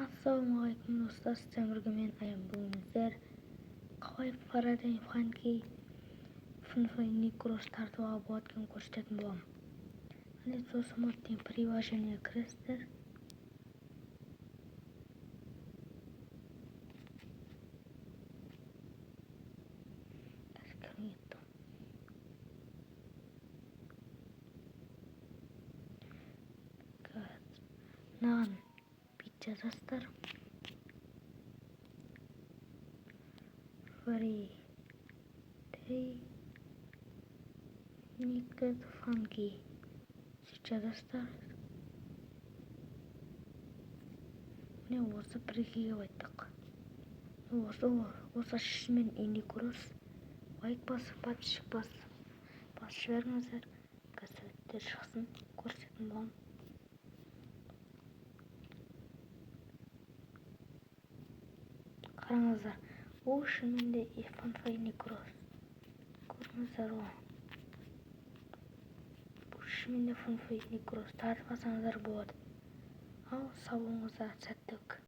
Ассалаумағалейкум, достар! Сіздермен бірге мен, Аян. Бүгін біздер қалай Фредди Фанки FNAF New Cross тартуға болады екенін көрсететін боламын. Міне, сосын деген приложение кіресіздер. Қазір кірмей кетті. Мынаған бүйтіп жазасыздар: Фредди Никет Фанки, сөйтіп жазасыздар. Міне, осы 1 гигабайттық осы шынымен Инди Кросс. Лайк басып, подписчик басып жіберіңіздер. Қазір шықсын, көрсететін боламын. Қараңыздар, бұл шынымен де FNAF Кросс, көрдіңіздер ғой. Бұл шынымен де FNAF Кросс, тартып алсаңыздар болады. Ал сау болыңыздар, сәттілік!